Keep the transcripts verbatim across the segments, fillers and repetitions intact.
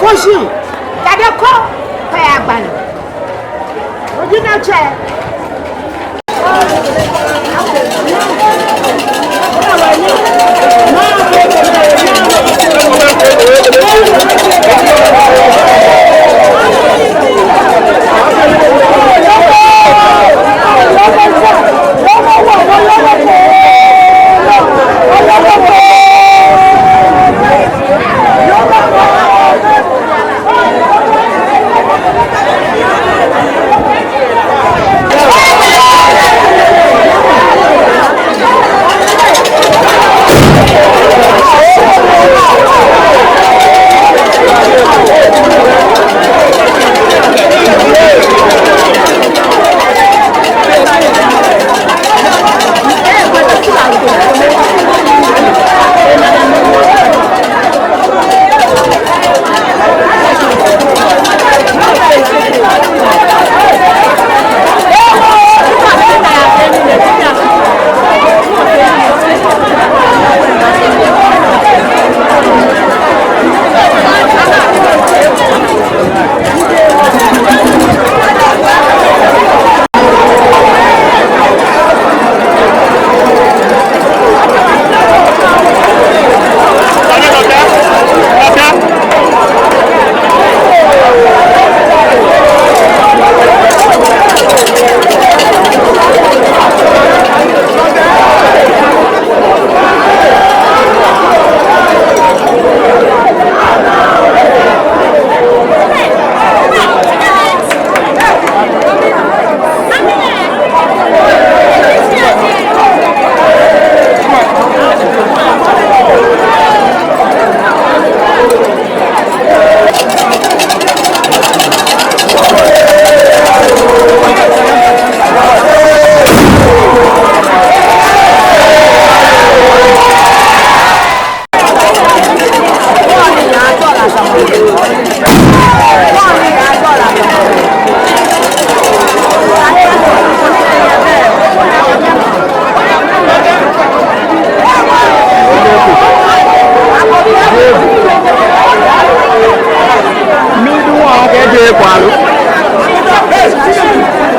Oshi, kade ko, kaya gbani. Oji na che.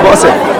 Bose.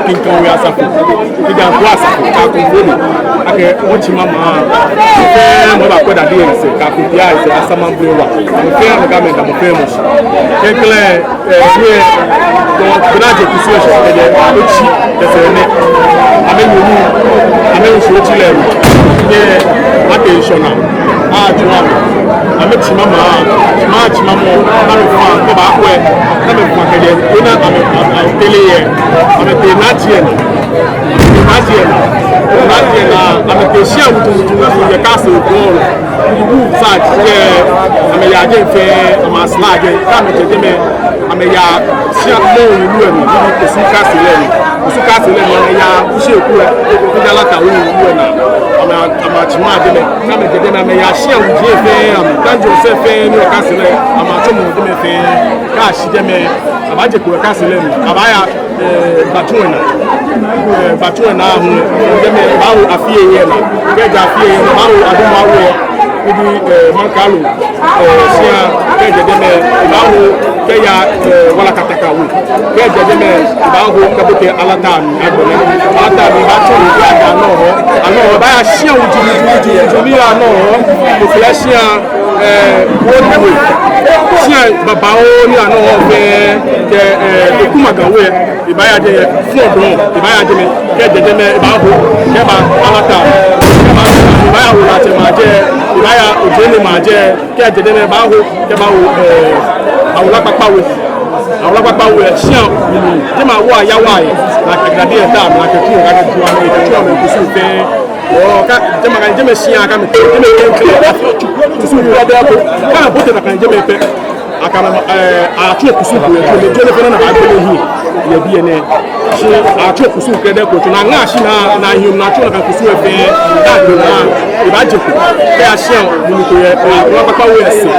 Kinkawe asafo, Kinkawe asafo, kɛ Akomfo Olo, akɛ Wɔtsi Mama, mɔ fɛɛ mɔ baakwɛ dade lɛ sɛɛ, kɛ Akomfo Olo sɛɛ, Asamaŋ Blewa, mɔ fɛɛ mɔ kɛ amɛ da mɔ fɛɛ mɔ shi. Klɛŋklɛŋ, eh, ni, eh, bɔ ni aje kusum lɛ shi kɛjɛ otsi kɛsɛɛ nɛɛ, amɛnyɔɔŋ, amɛnyɔɔŋ shi otsi lɛ, ni, eh, ate ŋshɔnaa. Atsu amɛ, amɛtsi mama, tsi ma, tsi ma mɔ, ni amɛfã, kɛ obaakwɛ, ni amɛfã kɛjɛ, ona amɛ, amɛ, amɛtere yɛ, amɛtee nati yɛ, nati yɛ, nati yɛ, amɛtee shia wutuwutu yɛ Kaase Okpɔŋ, wutu sa, kɛ, amɛya jɛi fɛɛ, amɛsla jɛi, kɛ amɛjɛ jɛmɛ, amɛya shia mɔ wulu lɛ mli, ni ji Osu Kaase lɛ mli. Osu Kaase lɛ mli, amɛya Kushi Eku lɛ, ni ji Alata wulu lɛ naa. Amɛ, amɛtsi ma jɛmɛ, kɛ amɛjɛ jɛmɛ, amɛya shia wuji fɛɛ, amɛ, Ganjo sɛɛ fɛɛ, ni yɔɔ Kaase lɛ, amɛtsɔmɔ jɛmɛ fɛɛ, kɛ ashi jɛmɛ, abaaje kpo yɛ Kaase lɛ mli, abaaya, eh, Gbatsu naa. Eh, Gbatsu naa hu, jɛmɛ, abaaho Afiyeye naa. Kɛjɛ Afiyeye naa, abaaho Adumawe, ni ji, eh, Mankalo. Eh, shia, kɛjɛ jɛmɛ, abaaho kɛya, eh, Walakataka We. Kɛjɛ jɛmɛ, abaaho kɛbote Alata mli agbɛnɛ. Alata mli abaatsɔ ni kɛya Anɔhɔ. Anɔhɔ abaaya shia wuji, wuji, wuji, wuji ni yɔɔ Anɔhɔ. Koflɛ shia, eh, Wode We. Shia babaoo ni yɔɔ Anɔhɔ fɛɛ, kɛ, eh, Ekumaga We. Ebaaya jɛi fɔŋ dɔŋŋ, ebaaya jɛmɛ, kɛjɛ jɛmɛ, ebaaho kɛba Alata, kɛba, ebaaya Wulɔmɔ Maŋtsɛ, ebaaya Ojeni Maŋtsɛ, kɛjɛ jɛmɛ, ebaaho kɛbawo, eh, Awula Kpakpa We, Awula Kpakpa We, shia, jɛmɛ awo aya wa yɛ, ni akɛ dade lɛ ta, ni akɛtsu, ni akɛtsu amɛ, akɛtsu amɛ kusum fɛɛ. Ɔɔ, kɛ jɛmɛ, kɛ jɛmɛ shia, kɛ amɛtee, jɛmɛ klɛŋklɛŋ, kusum fɛɛ bɛ ko, kɛ amɛbote nakai jɛmɛ pɛ. Akɛ amɛ, eh, atsu kusum ko yɛ, ko ni jɔɔ ni fɛɛ ni abagbele hiɛ yɛ biɛ nɛɛ. Shi atsu kusum krɛdɛɛ ko tsu ni aŋa shi ni, ni ahiɛ ni atsu nakai kusum lɛ fɛɛ, ni agbɛnɛ, ebaaje kpo. Kɛya shia mli ko yɛ, eh, Awula Kpakpa We lɛ sɛɛ.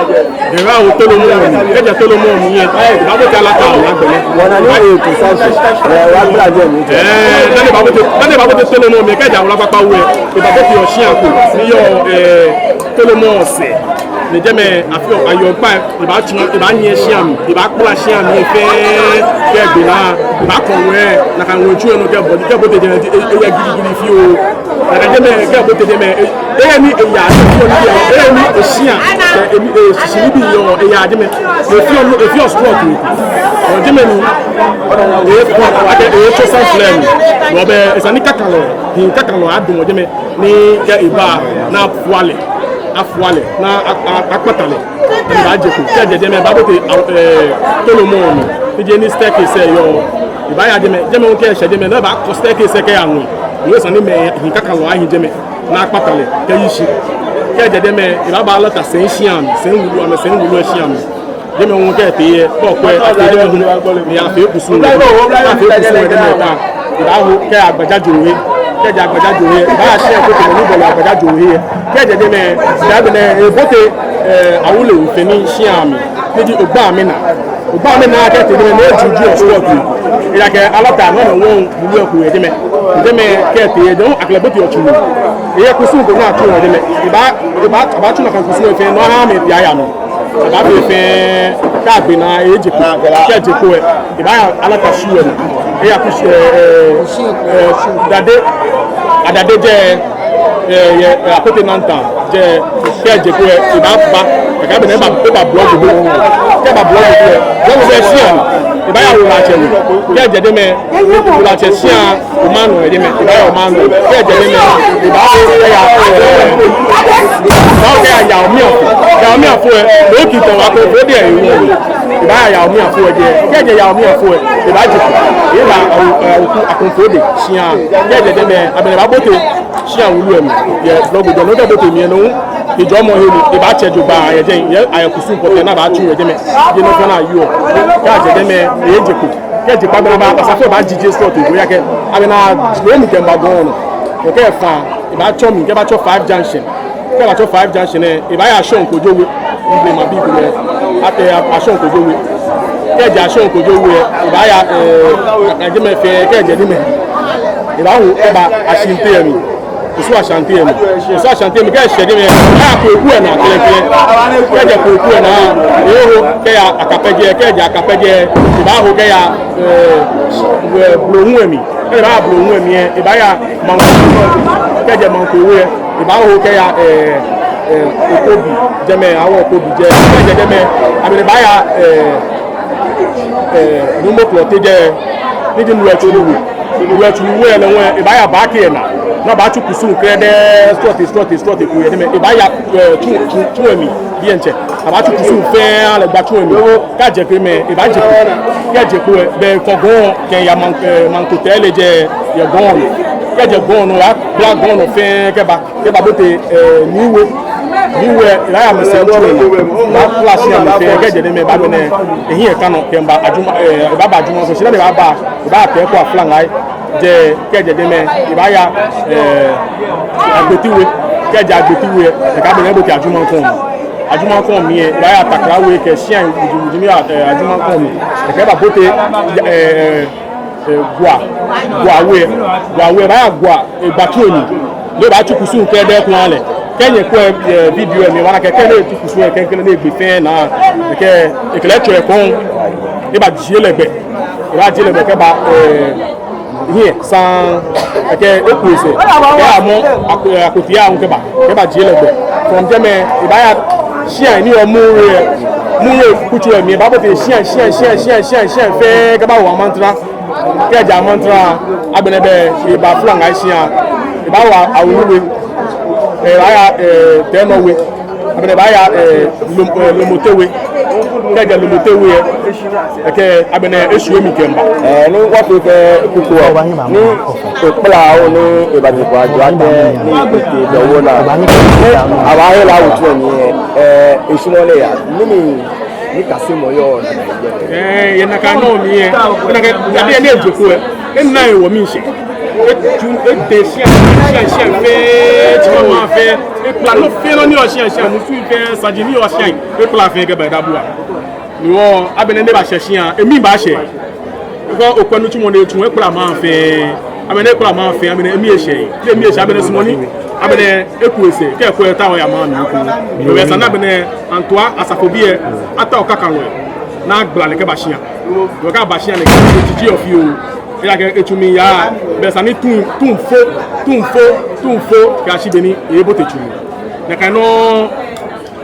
Kɛbaho Tolomɔ mli, kɛjɛ Tolomɔ mli lɛ, ebaabote Alata mli agbɛnɛ. Wɔna ni eto sansi, eh, wɔgbla jɛ mli. Eh, dani ebaabote, dani ebaabote Tolomɔ mli, kɛjɛ Awula Kpakpa We lɛ, ebaabote yɛ shia ko, ni yɔɔ, eh, Tolomɔ sɛɛ. Ni jɛmɛ, afeɔ ayɔɔ kpa, ebaatsu, ebaanyiɛ shia mli, ebaakpla shia mli fɛɛ, kɛ egbe naa, ebaakɔ ŋwɛi, nakai ŋwɛi tsu lɛ nɔ kɛbɔ, kɛbote jɛmɛ, e, e, eya gidigidi fioo. Nakai jɛmɛ, kɛbote jɛmɛ, e, ehe ni eya, ehe ni eya, ehe ni eshia, e, e, e, shishi nibii yɔɔ, eya jɛmɛ, efeɔ, efeɔ strɔk. Ɔ, jɛmɛ ni, e, akɛ, etsɔ sansi lɛ mli, no be, esa ni kakalɔ, hii kakalɔ adamɔ jɛmɛ, ni kɛ eba, ni afua lɛ, afua lɛ, ni a, a, akpata lɛ. Ni ebaaje kpo, kɛjɛ jɛmɛ, ebaabote, eh, Tolomɔ mli, ni ji he ni staircase lɛ yɔɔ. Ebaaya jɛmɛ, jɛmɛ hu kɛ eshɛ jɛmɛ, ni ebaakɔ staircase lɛ kɛya ŋwɛi. No esa ni mɛi hii kakalɔ ahi jɛmɛ, ni akpata lɛ, kɛyi shi. Kɛjɛ jɛmɛ, ebaaba Alata sɛi shia mli, sɛi wulu, amɛsɛi wulu lɛ shia mli. Jɛmɛ hu kɛ etee lɛ, kɛ okwɛ, atee jɛmɛ hu, ni afee kusum lɛ, afee kusum lɛ jɛmɛ ta. Ebaaho kɛya Agbajajo We, kɛjɛ Agbajajo We, ebaaya shia ko tamɔ ni bɔlɔ Agbajajo We lɛ. Kɛjɛ jɛmɛ, ebaaya jɛmɛ, ebote, eh, Awule We fɛɛ ni shia mli, ni ji Ogbamina. Ogbamina kɛtee jɛmɛ ni ejuju strɔk. Eya kɛ Alata nɔ nɔ wɔŋ wulu lɛ ko yɛ jɛmɛ. Jɛmɛ kɛtee lɛ, jɛmɛ akɛ lɛ bote yɛ tsu mli. Eyɛ kusum ko ni atsuɔ yɛ jɛmɛ. Ebaa, ebaa, ebaatsu nakai kusum lɛ fɛɛ, ni aha amɛ pii aya nɔ. Ebaafee fɛɛ, kɛ egbe naa, eje kpo, kɛ eje kpo lɛ, ebaaya Alata shia We mli. Eya Kushi, eh, eh, eh, Dade, Adade jɛ, eh, yɛ, eh, Akote Nanta jɛ, kɛ eje kpo lɛ, ebaaba, kɛ agbɛnɛ eba, eba Blɔgu We. Kɛ eba Blɔgu We, Blɔgu We shia mli, ebaaya Wulɔmɔ Maŋtsɛ We. Kɛjɛ jɛmɛ, Wulɔmɔ Maŋtsɛ shia, Omanɔ yɛ jɛmɛ, ebaaya Omanɔ. Kɛjɛ jɛmɛ, ebaaho kɛya, ebaaho kɛya Yaomiafo. Yaomiafo lɛ, no kitɔ wa ko, ko diɛ ewo. Ebaaya Yaomiafo lɛ jɛi. Kɛjɛ Yaomiafo lɛ, ebaaje kpo. Eba, eh, Oku Akomfo Ode shia. Kɛjɛ jɛmɛ, agbɛnɛ ebaabote shia wulu lɛ mli. Yɛ Blɔgu We, no kɛbote mli lɛ, no ejɔɔmɔ he ni, ebaatsɛ jogbaŋŋ yɛ jɛi. Yɛ ayɛ kusum pɔtɛɛ ni abaatsu yɛ jɛmɛ. Yɛ nɔ fɛɛ ni ayɔɔ. Kɛjɛ jɛmɛ, eje kpo. Kɛjɛ kpo agbɛnɛ eba, asafo baajije strɔk ko eya kɛ, agbɛnɛ, loo mli kɛmiiba gɔŋ nɔ. Okɛfã, ebaatsɔ mli, kɛ ebaatsɔ Five Junction. Kɛ ebaatsɔ Five Junction lɛ, ebaaya Ashɔŋ Kojo We. Mibɛ mabi ko lɛ, atee Ashɔŋ Kojo We. Kɛjɛ Ashɔŋ Kojo We, ebaaya, eh, jɛmɛ fɛɛ, kɛjɛ jɛmɛ, ebaaho kɛba Ashante mli. Osu Ashante mli. Osu Ashante mli, kɛ eshɛ jɛmɛ, ebaaya Kweku We naa klɛŋklɛŋ. Kɛjɛ Kweku We naa, eho kɛya Akapɛjɛ, kɛjɛ Akapɛjɛ, ebaaho kɛya, eh, eh, Blohu We mli. Ebaaya Blohuŋ we mli lɛ, ebaaya Manko, kɛjɛ Manko we lɛ, ebaaho kɛya, eh, eh, Okobi, jɛmɛ, awo Okobi jɛ, kɛjɛ jɛmɛ, agbɛnɛ ebaaya, eh, eh, Nuumo Klɔte jɛ, ni ji Nuumo Tsuru we. Nuumo Tsuru we lɛ ŋwɛ, ebaaya Baakɛ naa, ni abaatsu kusum krɛdɛɛ, srɔtoi, srɔtoi, srɔtoi ko yɛ jɛmɛ, ebaaya, eh, tsu, tsu, tsu we mli, biɛ ntsɛ. Abaatsu kusum fɛɛ lɛ gba tsu we mli. Kɛjɛ kpo mli, ebaaje kpo. Kɛjɛ kpo lɛ, be ko Gɔŋ, kɛya Man-, eh, Manko tɛ lɛ jɛ, yɛ Gɔŋ nɔ. Kɛjɛ Gɔŋ nɔ, agbala Gɔŋ nɔ fɛɛ kɛba, kɛbabote, eh, Nii we. Nii we, ebaaya Mɛsɛɛ tsu we mli. Ebaagbala shia mli fɛɛ, kɛjɛ jɛmɛ, ebaagbɛnɛ, ehiɛ kã nɔ, kɛmiiba Ajuma, eh, ebaaba Ajumaŋkɔ, shi dani ebaaba, ebaatee kɔ aflaŋaa. Jɛ, kɛjɛ jɛmɛ, ebaaya, eh, Agbeti we, kɛjɛ Agbeti we, kɛkɛ agbɛnɛ ebote Ajumaŋkɔ mli. Ajumaŋkɔ mli lɛ, ebaaya Takra we kɛ shia wuji wuji ni yɔɔ, eh, Ajumaŋkɔ mli. Kɛkɛ ebabote, eh, eh, Gua, Gua we, Gua we, ebaaya Gua, egba tsu we mli. Ni ebaatsu kusum krɛdɛɛ kulɛ. Kɛ nyɛkwɛ, eh, video lɛ mli, obaana akɛ kɛ ni etsu kusum lɛ klɛŋklɛŋ ni egbe fɛɛ naa, kɛkɛ ekɛ lɛ tsɔ ekoŋŋ, ebaajie lɛ gbɛ. Ebaajie lɛ gbɛ kɛba, eh, hiɛ saŋŋ, kɛkɛ eku esɛɛ, kɛ amɔ, ako-, eh, akotia hu kɛba, kɛbajie lɛ gbɛ. From jɛmɛ, ebaaya shia ni yɔɔ Mure, Mure kutso lɛ mli, ebaabote shia, shia, shia fɛɛ kɛbawo Amantra. Kɛjɛ Amantra, agbɛnɛ ebɛ, eba Flanga shia, ebaawo Awulu we, eh, ebaaya, eh, Tɛnɔ we. Agbɛnɛ ebaaya, eh, Lom-, eh, Lomote we. Kɛjɛ Lomote we lɛ, kɛkɛ agbɛnɛ eshwie mli kɛmiiba. Eh, ni wɔfee fɛɛ kuku lɛ, ni ekpla oo, ni ebaaje kpo ajɔ akɛ ni etee dɔwɔ naa. Ni abaahe lɛ awo tsu lɛ mli lɛ, eh, eshimɔ lɛ yaa. Mɛni nikasemɔ yɔɔ nakai? Eh, yɛ nakai nɔ mli lɛ, nakai, nakai ni eje kpo lɛ, ena ewo miishɛɛ. Etsu, etee shia, shia, shia fɛɛ, tsu ma fɛɛ, ekpla nɔ fɛɛ nɔ ni yɔɔ shia, shia, musu fɛɛ, saji ni yɔɔ shia, ekpla fɛɛ kɛba edabua. Ni wɔ, agbɛnɛ ni ebashɛ shia, emli baashɛ. Because okwɛ nitsumɔ ni etsu, ekpla maŋ fɛɛ, agbɛnɛ ekpla maŋ fɛɛ, agbɛnɛ emli eshɛ. Ni emli eshɛ, agbɛnɛ sumɔɔ ni, agbɛnɛ eku esɛɛ, kɛ eku lɛ etaoɔ eya maŋ mli ekoŋŋ. Ni esa ni agbɛnɛ antua asafobii lɛ, atao kakalɔi, ni agbala lɛ kɛba shia. Ni kɛ aba shia lɛ, kɛ ejiji yɔɔ fioo. Ejaakɛ etsu mli yaa, bɛ esa ni tuŋ, tuŋ fo, tuŋ fo, tuŋ fo, kɛyashi be ni eeebote tsu mli. Nakai nɔŋŋ,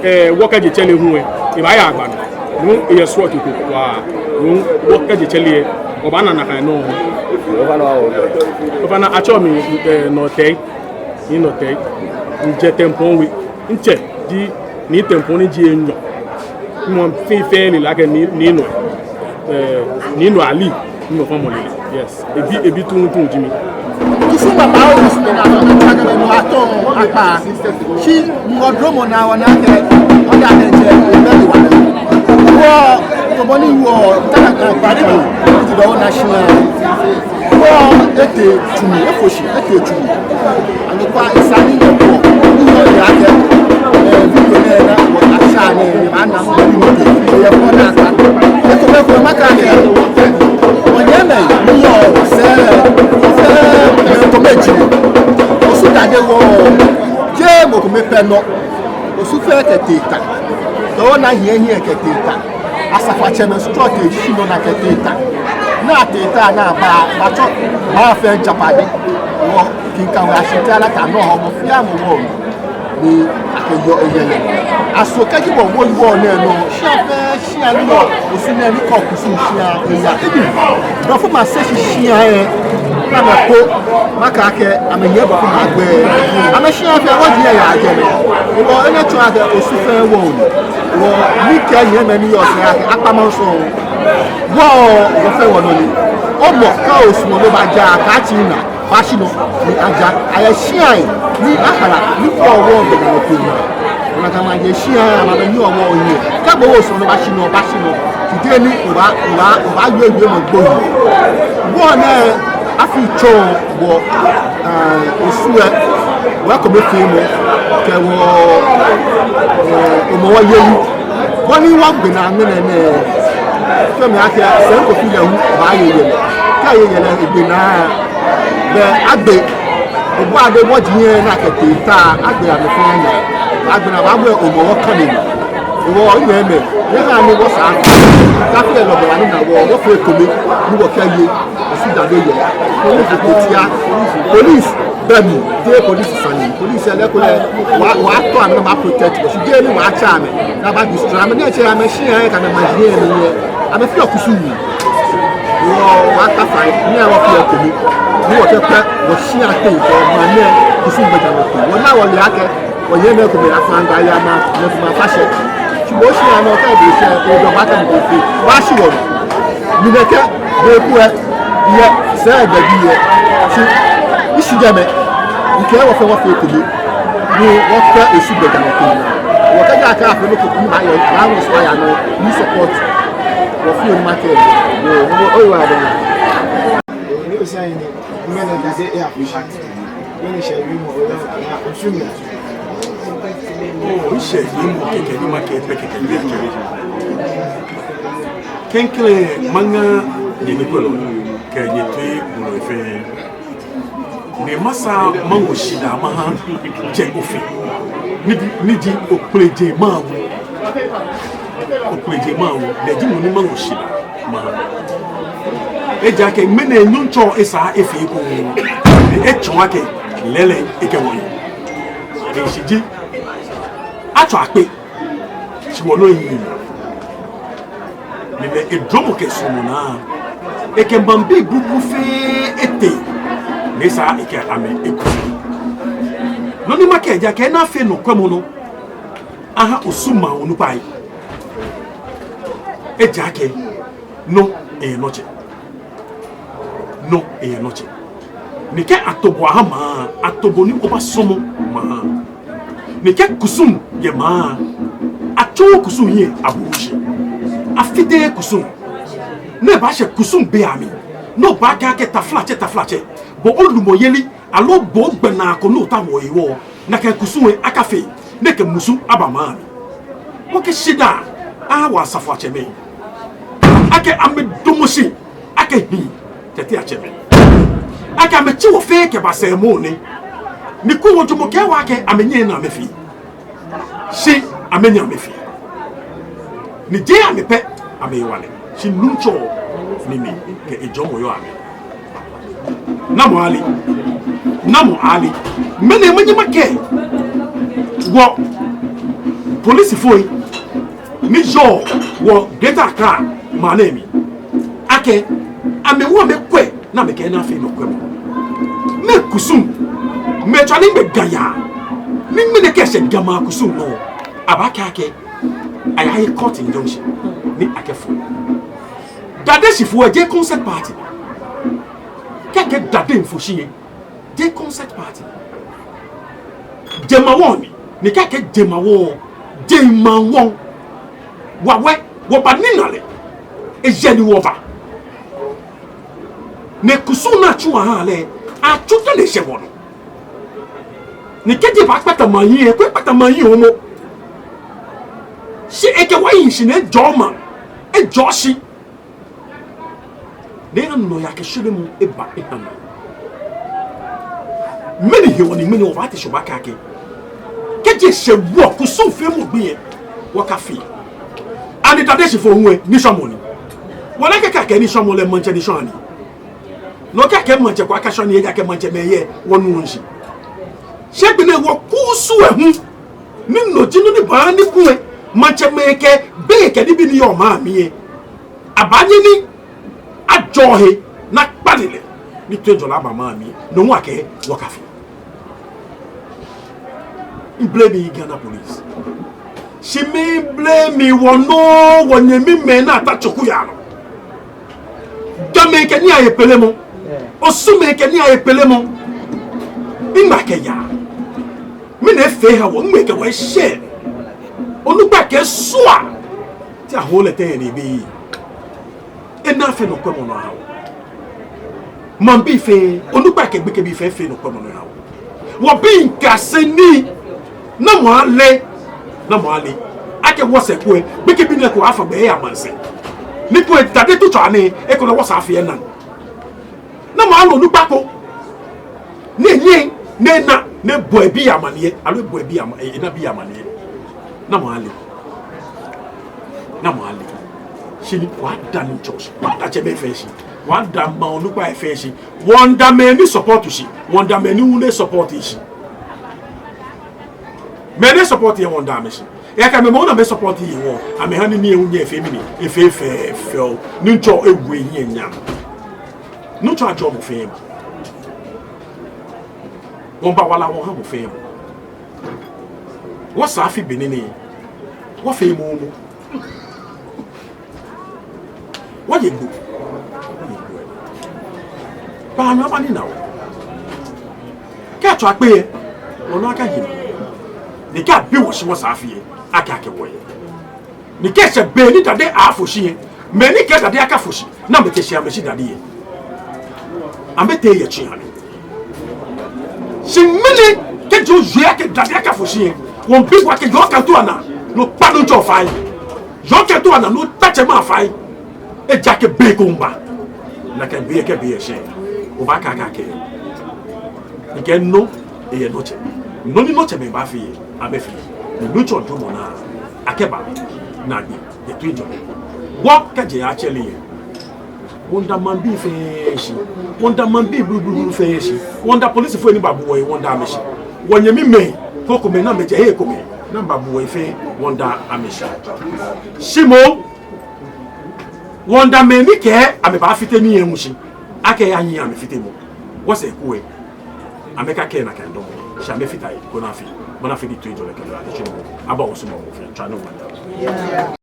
eh, wɔkɛje tsɛre hu lɛ, ebaaya agba nɔ. Nɔ eyɛ srɔto ko kwraa. Nɔ wɔkɛje tsɛre lɛ, obaana nakai nɔŋŋ. Ofainɛ, atsɛɔ mi, eh, Nɔtɛi, Nii Nɔtɛi. Mijɛ Tempɔŋ We. Mitsɛ ji Nii Tempɔŋ ni ji enyɔ. Mɔ fɛɛ fɛɛ le lɛ akɛ Nii, Nii Nɔ, eh, Nii Nɔ Ali, Nii Nɔ Famɔ lɛ. Yes. Ebi, ebi tuuntu ji mi. Kusum babaoo ni sumɔɔ ni atɔ, ni atɔ akɛ mɛi nɔ atɔ akpa. Shi mɔ dromɔ naa wɔna akɛ, ɔda akɛ jɛ, ebɛ ni wa. Wɔ, wɔ bɔ ni wɔ, tana ka, ba ni wɔ, ti dɔ wɔ national. Wɔ, etee tsu mli, efo shi, etee tsu mli. Anɔkwa, esa ni yɛ wɔ, ni yɔɔ yɛ akɛ, eh, video nɛɛ naa, wɔ, asha nɛɛ, ni baana, ni mɔ tee, eyɛ fɔ naa ka. Eko bɛ ko, makɛɛ akɛ, wɔnyɛmɛi, ni yɔɔ, sɛɛ, sɛɛ, mɛi komɛi ji. Osu Dade wɔ, jeee mɔ kome pɛ nɔ. Osu fɛɛ kɛ tee ta. Dɔwɔ naa hiɛnyiɛlɔi kɛ tee ta. Asafoatsɛmɛi srɔtoi shi nɔ naa kɛ tee ta. Ni atee ta ni aba, abatsɔ maŋ fɛɛ ajapade. Wɔ Kinka We Ashanti Alata nɔ Hɔmɔwɔ fɛɛ mɔ wɔ. Ni akɛ yɔɔ eyɛlɛ. Aso kɛji wɔ wɔ wɔ nɛɛ nɔ. Shia fɛɛ shia ni yɔɔ Osu nɛɛ ni kɔ kusum shia eya. Ebi. Dɔfo ma se shi shia lɛ. Ni amɛkɔ. Makɛɛ akɛ amɛnyɛ bɔ ko ma gbɛ. Amɛshia fɛɛ wɔji yɛ ajɛ mɛ. Wɔ enɛ tsɔɔ akɛ Osu fɛɛ wɔ ni. Wɔ ni kɛ nyɛmɛi ni yɔɔ sɛɛ akɛ akpa maŋ sɔŋŋ. Wɔ, wɔ fɛɛ wɔnɔ ni. Omɔ kɛ Osu mɔ ni baaja, kaatsĩ naa, baashi nɔ, ni aja. Ayɛ shiai, ni ahala, ni kɔ wɔ gbɛ naa ko naa. Ona akɛ amɛyɛ shiai, amɛnyɛ wɔ yɛ. Kɛ bo Osu mɔ ni baashi nɔ, baashi nɔ. Tite ni obaa, obaa, obaawie wiemɔ gbonyo. Wɔ nɛɛ, afii tsɔ wɔ, eh, Osu lɛ, wɔ ekomefeemɔ, kɛ wɔ, eh, Hɔmɔwɔ yeli. Bɔ ni wɔgbe naa ŋmɛnɛ nɛɛ, fɛɛ mli akɛ, sɛŋ ko fi lɛ hu, baaye yɛlɛ. Kɛ eye yɛlɛ, egbe naa, bɛ agbe, obua de wɔji yɛ naa kɛ tee ta, agbe amɛ fɛɛ naa. Agbe naa, baagbe Hɔmɔwɔ kane. Wɔ, nyɛmɛi, nyɛhaa ni wɔsaa, kafi lɛ lɔ bɔ ni na wɔ, wɔfee ekome, ni wɔkɛye. Dade yɛ. Police ko tia. Police bɛ mli. Jeee police sane. Police lɛ ekolɛ wɔɔtɔ amɛ ni amɛba protect wɔ. Shi jeee ni wɔɔtsɛ amɛ ni aba destroy amɛ. Ni atsɛ amɛ shia yɛ kɛ amɛ maji yɛ mli yɛ. Amɛfeɔ kusum. Wɔ, wɔta fai. Ni wɔfeɔ ekome. Ni wɔkɛkwɛ wɔshia teŋ kɛ maŋ nɛɛ kusum gbɛjianɔtoo. Wɔna wɔle akɛ wɔyɛ nɛɛ ekome afã gbɛ ya ma, nɛɛ kuma fashɛ. Shi bo shia nɔ kɛ bo shia, o dɔ ba kɛ bo fe. Wɔshi wɔ. Mi nɛkɛ, be ko ɛ, yɛ, sɛɛ gbɛ bi yɛ. Shi, ishi jɛmɛ. Mikɛ wɔ fɛɛ wɔfee ekome. Ni wɔkɛ esu gbɛjianɔtoo. Wɔkɛ ja kɛ afee nɔ ko ni ma yɛ, ma wɔ so ya nɔ, ni support. Wɔfee ni makɛɛ. Yoo, no, oyiwaladɔŋŋ. Ni osayi ni, mɛni Dade e appreciate. Mɛni shɛ wiemɔ oya, oya, osu mi. Oo, mishɛ wiemɔ kɛkɛ ni makɛɛ pɛ kɛkɛ ni kɛkɛ. Klɛŋklɛŋ, maŋa nyɛ nikwɛlɔi kɛ nyɛ toibolɔi fɛɛ. Ni masaa maŋɔ shidaa maha Tsɛ Ofe. Ni ji, ni ji Okpelejeŋ Mawu. Okpelejeŋ Mawu, lɛ ji mɔ ni maŋɔ shidaa maha. Ejaakɛ ŋmɛnɛ Nuŋtsɔ esaa efee eko. Ni etsɔɔ akɛ lɛɛlɛŋ ekɛ wɔ yɛ. Ni shi ji, atsɔ akpe. Shi wɔnɔ ehiii. Ni lɛ edromɔ kɛ suɔmɔ naa, ekɛ maŋbii bubu fɛɛ etee. Ni esaa ekɛ amɛ eku. Nɔ ni makɛɛ, ejaakɛ ena afee nɔkwɛmɔnɔ aha Osu maŋ onukpai. Ejaakɛ nɔ eyɛ nɔtsɛ. Nɔ eyɛ nɔtsɛ. Ni kɛ ato bo aha maŋ, ato bo ni obasɔmɔ maŋ. Ni kɛ kusum yɛ maŋ, atsɔɔɔ kusum hiɛ abuuu shi. Afiteee kusum. Ni ebaashɛ kusum be amli. Ni obaakɛɛ akɛ taflatsɛ, taflatsɛ. Bo olumɔyeli, aloo bo gbɛnaa ko ni otaoɔ hewɔ. Nakai kusum lɛ akafee. Ni ekɛ musu aba maŋ mli. Wɔkɛ shidaa aha wɔ asafoatsɛmɛi. Akɛ amɛdamɔ shi. Akɛ hii tɛtɛ atsɛmɛi. Akɛ amɛtsi wɔ fɛɛ kɛba sɛɛ mɔ nɛɛ. Ni kuu wɔjɔɔmɔ kɛɛ wɔ akɛ amɛnyɛɛɛ ni amɛfee. Shi amɛnyɛ amɛfee. Ni jeee amɛ pɛ amɛhewalɛ. Shi Nuŋtsɔ ni mi kɛ ejɔɔmɔ yɔɔ amɛ. Namɔ ale? Namɔ ale? Mɛni manyɛ makɛɛ wɔ polisifoi ni yɔɔ wɔ Greater Accra maŋ nɛɛ mli akɛ amɛwo amɛkwɛ ni amɛkɛ ena afee nɔkwɛmɔ. Mɛɛ kusum? Mɛɛ tsɔne mɛɛ gaya? Ni mɛni kɛ eshɛ Ga maŋ kusum nɔ? Abaakɛɛ akɛ ayahe court injunction ni akɛfo. Dade shifoo lɛ jeee concert party. Kɛkɛ Dade mfoshi lɛ jeee concert party. Jemawɔŋ ni, ni kɛkɛ jemawɔŋ, jemawɔŋ. Wɔ wɛ, wɔbanina lɛ. Ejɛ ni wɔba. Ni kusum ni atsu aha lɛ, atsu kɛlɛ eshɛ wɔnɔ. Ni kɛji ebaakpata maŋ hiɛ, ekwɛ ekpata maŋ hiɛ momo. Shi ekɛ wɔ hi shi ni ejɔɔ maŋ, ejɔɔ shi. Ni eha nɔyaa kɛ shweremɔ eba eha nɔ. Mɛni hewɔ ni ŋmɛnɛ wɔbaate shi wɔbakɛɛ akɛ kɛji eshɛ wɔ kusumfeemɔ gbi lɛ, wɔkafee? Ani Dade shifoo hu lɛ nishwamɔ ni? Wɔle akɛ kɛ akɛɛ nishwamɔ lɛ, maŋtsɛ nishwaa ni. Ni kɛ akɛɛ maŋtsɛ ko akashwa nii, ejaakɛ maŋtsɛmɛi yɛ, wɔnuuu shishi. Shi agbɛnɛ wɔ kusum lɛ hu, ni no ji nɔ ni baaha ni kulɛ maŋtsɛmɛi kɛ bei kɛ nibii ni yɔɔ maŋ mli lɛ, abaanyɛ ni ajɔɔ he ni akpale lɛ, ni toiŋjɔlɛ aba maŋ mli. No hu akɛɛ wɔkafee. Miblame Ghana police. Shi miblame wɔ nɔŋŋ wɔnyɛmimɛi ni ata tsoku yaa nɔ. Gamɛi kɛ nii aye pelemɔ. Osumɛi kɛ nii aye pelemɔ. Miŋma kɛya. Mɛni efee ha wɔ, miŋma kɛ wɔ eshɛ. Onukpa kɛɛ sua. Te aho lɛ tɛŋŋ ni ebi. Ena afee nɔkwɛmɔnɔ aha wɔ. Maŋbii fɛɛ, onukpai kɛ gbekɛbii fɛɛ fee nɔkwɛmɔnɔ aha wɔ. Wɔbii kase nii. Namɔ ale? Namɔ ale akɛ wɔsɛɛ ko lɛ, gbekɛbii nɛɛ eko afa gbɛ eya maŋsɛɛ? Ni kulɛ Dade tutswaa nɛɛ, ekolɛ wɔsɛɛ afee enaŋ. Namɔ ale onukpa ko ni enyɛ ni ena ni ebɔ ebii amaniɛ, aloo ebɔ ebii ama-, e-, enabii amaniɛ? Namɔ ale? Namɔ ale? Shi ni wɔda Nuŋtsɔ shi, wɔda tsɛmɛi fɛɛ shi. Wɔnda maŋ onukpai fɛɛ shi. Wɔnda mɛi ni support shi. Wɔnda mɛi ni hu lɛ support shi. Mɛi ni support lɛ wɔnda amɛ shi. Ejaakɛ mɛi moŋ ni amɛsupport lɛ, amɛha nii ni ewu nyɛ fɛɛ mli ni efee fɛfɛo. Nuŋtsɔ ewu eyi nyam. Nuŋtsɔ ajɔɔ mɔ fɛɛ mɔ. Wɔmiiba wala wɔha mɔ fɛɛ mɔ. Wɔsɛɛ afi be nɛɛ nɛɛ, wɔfee momo. Wɔye gbo. Wɔye gbo. Baa nɔ aba ni na wɔ. Kɛ atswa kpe yɛ, wɔnɔ akɛ yɛ. Ni kɛ abi wɔ shi wɔsɛɛ afi yɛ, akɛ akɛ wɔyɛ. Ni kɛ eshɛ be ni dade afo shi yɛ, mɛi ni kɛɛ dade akafo shi, ni amɛte shi amɛshi dade yɛ, amɛtee yɛ tsi ha ni. Shi mɛni kɛji ojwɛŋ akɛ dade akafo shi yɛ, wɔmiibi bo akɛ yɔɔ kɛ to ana, ni okpa Nuŋtsɔ fai. Yɔɔ kɛ to ana, ni ota tsɛmɛi afai. Ejaakɛ be ko miiba. Nakai be lɛ kɛ be lɛ shɛ, obaakɛɛ akɛ, mikɛɛ nɔ, eyɛ nɔtsɛ. Nɔ ni nɔtsɛmɛi baafee lɛ, amɛfee. Ni Nuŋtsɔ jɔɔmɔ naa, akɛba naagbee yɛ toiŋjɔlɛ. Wɔ kɛjɛ Atsɛlɛ lɛ, wɔnda maŋbii fɛɛ shi. Wɔnda maŋbii bluublu fɛɛ shi. Wɔnda polisifoi ni babu wɔ lɛ, wɔnda amɛ shi. Wɔnyɛmimɛi krokomɛi ni amɛjɛ hei komɛi ni babu wɔ lɛ fɛɛ, wɔnda amɛ shi. Shi moŋ, wɔnda mɛi ni kɛɛ amɛbaafite nii lɛ hu shi, akɛ eyahi amɛfitemɔ. Wɔsɛɛ ku lɛ, amɛkakɛɛ nakai dɔŋŋ. Shi amɛfata he koni afee, bɔ ni afee ni toiŋjɔlɛ kɛ lɛ ate shi moŋ. Aba wɔsumɔ mɔ fɛɛ, tswa ni wɔnda.